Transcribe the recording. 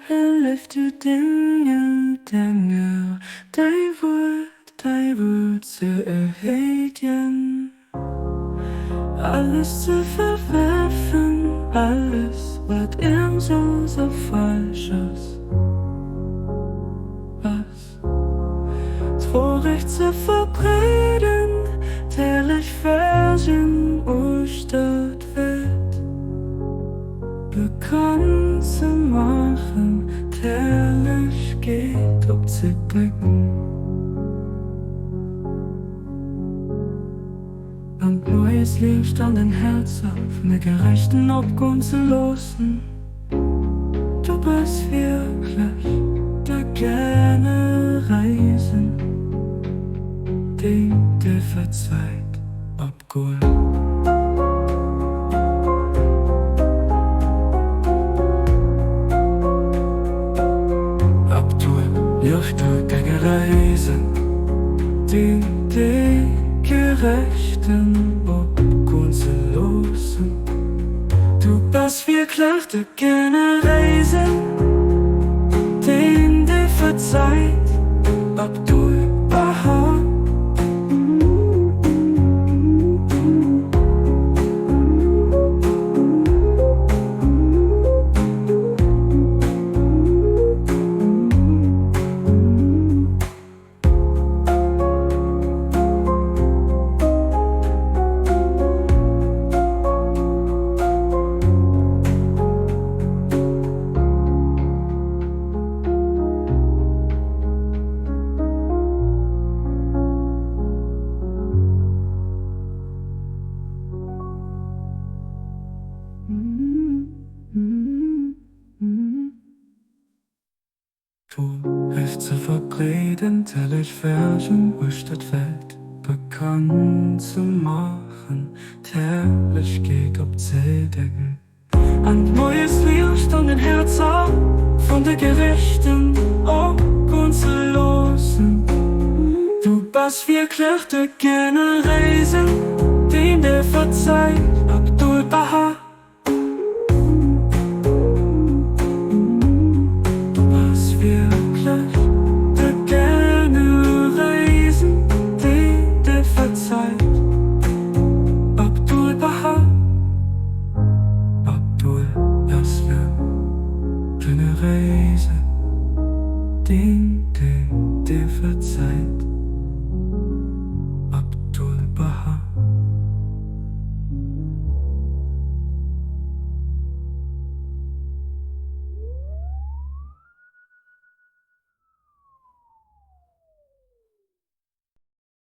Hëllef du denge Dénger, däi Wuert, däi Wuert ze erhéidjen, alles ze verwerfen, alles, wat ëmsoss a falsch ass, ass d'Wourecht ze verbreeden, d'herrlech Versioun uechter d'Welt. Bekannt ze maachen, d'Herrlechkeet opzedecken an d'neues Liicht an den Häerzer vun de Gerechten opgoen ze loossen. Du bass wierklech de gerne Reisen, deen dir verzeit op. Goen. Abdul Ljochter genge reisen, deen de Gerechten opgoen ze loossen. Du bass wierklech de Generéisen, deen dir verzeit. Abdul Baha. D'Wourecht ze verbreeden, d'helleg Versioun uechter d'Welt bekannt ze maachen, d'Herrlechkeet opzedecken. An d'Moies Liicht an den Häerzer vun de Gerechten opgoen ze loossen. Du bass wierklech de Generéisen, deen dir verzeit.